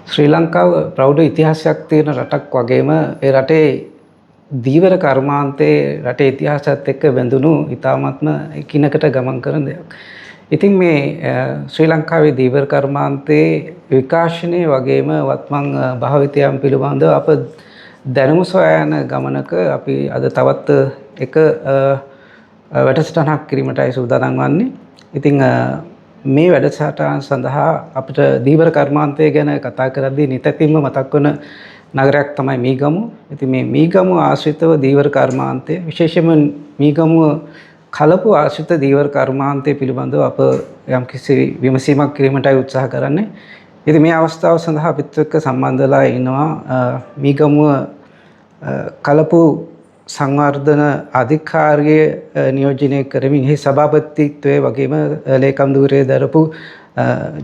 ශ්‍රී ලංකාව ප්‍රෞಢ ඉතිහාසයක් තියෙන රටක් වගේම ඒ රටේ දීවර කර්මාන්තයේ රටේ ඉතිහාසයත් එක්ක බැඳුණු ඉතාමත්ම එකිනෙකට ගමන් කරන දෙයක්. ඉතින් මේ ශ්‍රී ලංකාවේ දීවර කර්මාන්තයේ විකාශනය වගේම වත්මන් භාවිතයන් පිළිබඳව අප දැනුම සොයා යන ගමනක අපි අද තවත් එක වැඩසටහනක් කිරීමටයි සූදානම් වන්නේ. ඉතින් මේ වැඩසටහන සඳහා අපිට දීවර කර්මාන්තය ගැන කතා කරද්දී නිතැතින්ම මතක් වන නගරයක් තමයි මීගමුව. ඉතින් මේ මීගමුව ආශ්‍රිතව දීවර කර්මාන්තය, විශේෂයෙන්ම මීගමුව කලපුව ආශ්‍රිත දීවර කර්මාන්තය පිළිබඳව අප යම්කිසි විමසීමක් කිරීමටයි උත්සාහ කරන්නේ. ඉතින් මේ අවස්ථාව සඳහා අපිත් එක්ක සම්බන්ධ වෙලා ඉන්නවා මීගමුව කලපු සංවර්ධන අධිකාරිය නියෝජනය කරමින් එහි සභාපතිත්වයේ වගේම ලේකම් ධූරය දරපු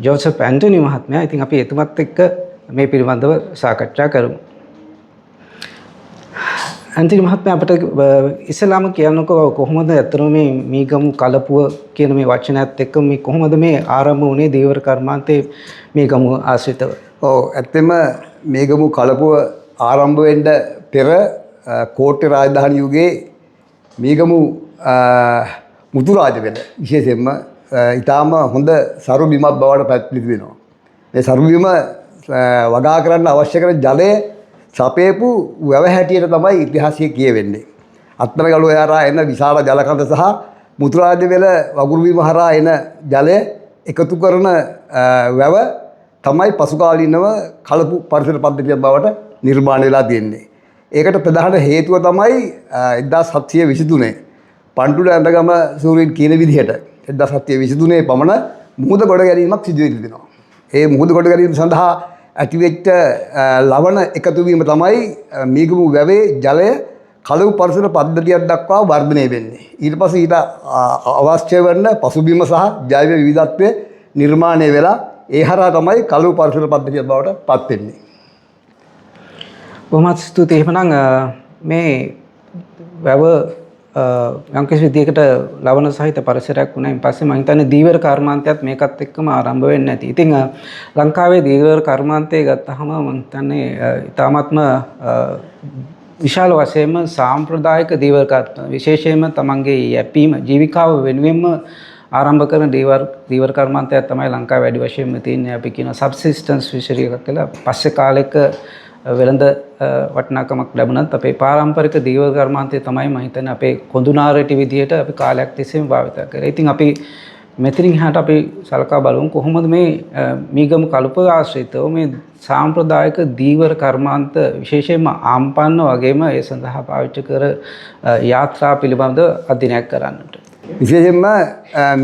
ජෝසප් ඇන්ටනි මහත්මයා. ඉතින් අපි එතුමත් එක්ක මේ පිළිබඳව සාකච්ඡා කරමු. ඇන්ටනි මහත්මයා, අපිට ඉස්සෙල්ලාම කියන්නකෝ, කොහොමද ඇත්තටම මේ මීගමු කලපුව කියන මේ වචනයත් එක්ක මේ කොහොමද මේ ආරම්භ වුණේ දීවර කර්මාන්තයේ මීගමුව ආශ්‍රිතව? ඔව්, ඇත්තෙම මීගමු කලපුව ආරම්භ වෙන්න පෙර කෝට්ටේ රාජධානි යුගයේ මීගමු මුතුරාජවෙල විශේෂයෙන්ම ඉතාම හොඳ සරු බිමක් බවට පත් වෙනවා. මේ සරු බිම වගා කරන්න අවශ්‍ය කරන ජලය සපයපු වැව හැටියට තමයි ඉතිහාසයේ කියවෙන්නේ. අත්නගලු හරහා එන විශාල ජල කඳ සහ මුතුරාජවෙල වගුරු බිම හරහා එන ජලය එකතු කරන වැව තමයි පසුකාලීනව කලපු පරිසර පද්ධතියක් බවට නිර්මාණය වෙලා තියෙන්නේ. ඒකට ප්‍රධාන හේතුව තමයි 1723 පන්ටුල ඇඳගම සූරීන් කියන විදිහට 1723 පමණ මුහුද ගොඩ ගැනීමක් සිදු වෙලා තිබෙනවා. ඒ මුහුද ගොඩ ගැනීම සඳහා ඇතිවෙච්ච ලවණ එකතු වීම තමයි මීගමු වැවේ ජලය කලපු පරිසර පද්ධතියක් දක්වා වර්ධනය වෙන්නේ. ඊට පස්සේ ඊට අවශ්‍ය වන පසුබිම සහ ජෛව විවිධත්වය නිර්මාණය වෙලා ඒ හරහා තමයි කලපු පරිසර පද්ධතියක් බවට පත් වෙන්නේ. බොහොමත් ස්තුතියි. එහෙමනම් මේ වැව යම්කිසි විදියකට ලවණ සහිත පරිසරයක් වුණායින් පස්සේ මම හිතන්නේ දීවර කර්මාන්තයත් මේකත් එක්කම ආරම්භ වෙන්න ඇති. ඉතින් ලංකාවේ දීවර කර්මාන්තය ගත්තහම මම හිතන්නේ ඉතාමත්ම විශාල වශයෙන්ම සාම්ප්‍රදායික දීවර කර්මාන්ත, විශේෂයෙන්ම තමන්ගේ යැපීම ජීවිකාව වෙනුවෙන්ම ආරම්භ කරන දීවර කර්මාන්තයක් තමයි ලංකාවේ වැඩි වශයෙන්ම තියෙන්නේ. අපි කියන සබ්සිස්ටන්ස් ෆිෂරි එකක් කියලා. පස්සේ කාලෙක වෙළඳ වටිනාකමක් ලැබුණත් අපේ පාරම්පරික දීවර කර්මාන්තය තමයි මම හිතන්නේ අපේ කොඳුනාරටි විදියට අපි කාලයක් තිස්සේම භාවිත කරේ. ඉතින් අපි මෙතනින් එහාට අපි සලකා බලමු කොහොමද මේ මීගමු කලපුව ආශ්‍රිතව මේ සාම්ප්‍රදායික දීවර කර්මාන්ත, විශේෂයෙන්ම ආම්පන්න වගේම ඒ සඳහා පාවිච්චි කර යාත්‍රා පිළිබඳව අධ්‍යයනයක් කරන්නට. විශේෂයෙන්ම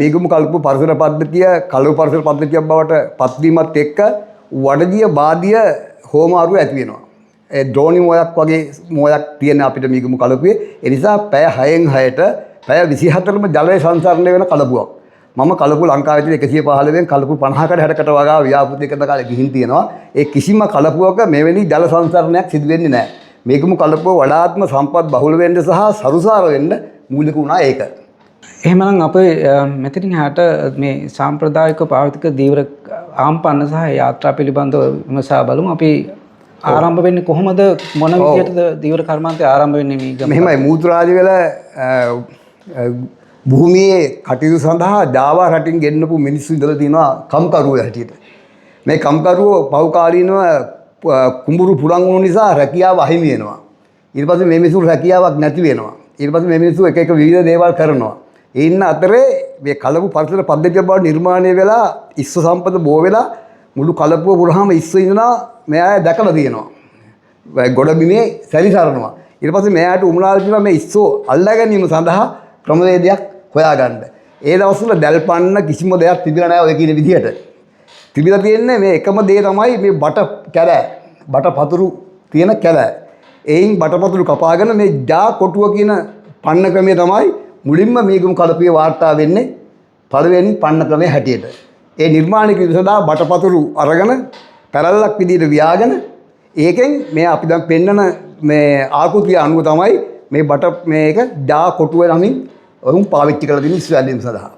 මීගමු කලපු පරිසර පද්ධතිය කලපු පරිසර පද්ධතියක් බවට පත්වීමත් එක්ක වඩදිය බාදිය හෝමාරුව ඇති වෙනවා. ඒ ද්‍රෝණි මොයක් වගේ මොයක් තියෙන අපිට මීගමු කලපුවේ. ඒ නිසා පැය 6න් 6ට පැය 24ම ජලය සංසරණය වෙන කලපුවක්. මම කලපු ලංකාවේ තියෙන 115න් කලපු 50කට 60කට වගා ව්‍යාපෘති කරන කාලේ ගිහින් තියෙනවා. ඒ කිසිම කලපුවක මෙවැනි ජල සංසරණයක් සිදු වෙන්නේ නැහැ. මීගමු කලපුව වඩාත්ම සම්පත් බහුල වෙන්න සහ සරුසාර වෙන්න මූලික වුණා ඒක. එහෙමනම් අපේ මෙතනින් එහාට මේ සාම්ප්‍රදායික භාවිතික දීවර ආම්පන්න සහ යාත්‍රා පිළිබඳව විමසා බලමු. අපි ආරම්භ වෙන්නේ කොහොමද, මොන විදියටද දීවර කර්මාන්තය ආරම්භ වෙන්නේ මේ ගම? මෙහෙමයි, මූතුරාජවෙල භූමියේ කටයුතු සඳහා ජාවා රටින් ගෙන්නපු මිනිස්සු ඉඳලා තිනවා කම්කරුවෝ හැටියට. මේ කම්කරුවෝ පහුකාලීනව කුඹුරු පුරන් වුණු නිසා රැකියාව අහිමි වෙනවා. ඊට පස්සේ මේ මිනිස්සු රැකියාවක් නැති වෙනවා. ඊට පස්සේ මේ මිනිස්සු එක එක විවිධ දේවල් කරනවා. ඒ ඉන්න අතරේ මේ කලපු පරිසර පද්ධතිය බව නිර්මාණය වෙලා ඉස්ස සම්පත බෝ වෙලා මුළු කලපුව පුරාම ඉස්ස ඉන්නවා මෙයා අය දැකලා තියෙනවා. ගොඩ බිමේ සැරිසරනවා. ඊට පස්සේ මෙයාට උමනාල තිබුණා මේ ඉස්සෝ අල්ලා ගැනීම සඳහා ක්‍රමවේදයක් හොයාගන්න. ඒ දවස්වල දැල්පන්න කිසිම දෙයක් තිබිලා නැහැ ඔය කියන විදිහට. තිබිලා තියෙන්නේ මේ එකම දේ තමයි මේ බට කැලෑ, බට පතුරු තියෙන කැලෑ. එයින් බට පතුරු කපාගෙන මේ ජා කොටුව කියන පන්න ක්‍රමය තමයි මුලින්ම මීගමු කලපුවේ වාර්තා වෙන්නේ පළවෙනි පන්න ක්‍රමය හැටියට. ඒ නිර්මාණය කිරීම සඳහා බටපතුරු අරගෙන පැරල්ලක් විදිහට ව්‍යාගෙන ඒකෙන් මේ අපි දැන් පෙන්නන මේ ආකෘතිය අනුව තමයි මේ බට මේක ජා කොටුව නමින් ඔවුන් පාවිච්චි කරලා තියෙන ඉස්සු ඇලීම සඳහා.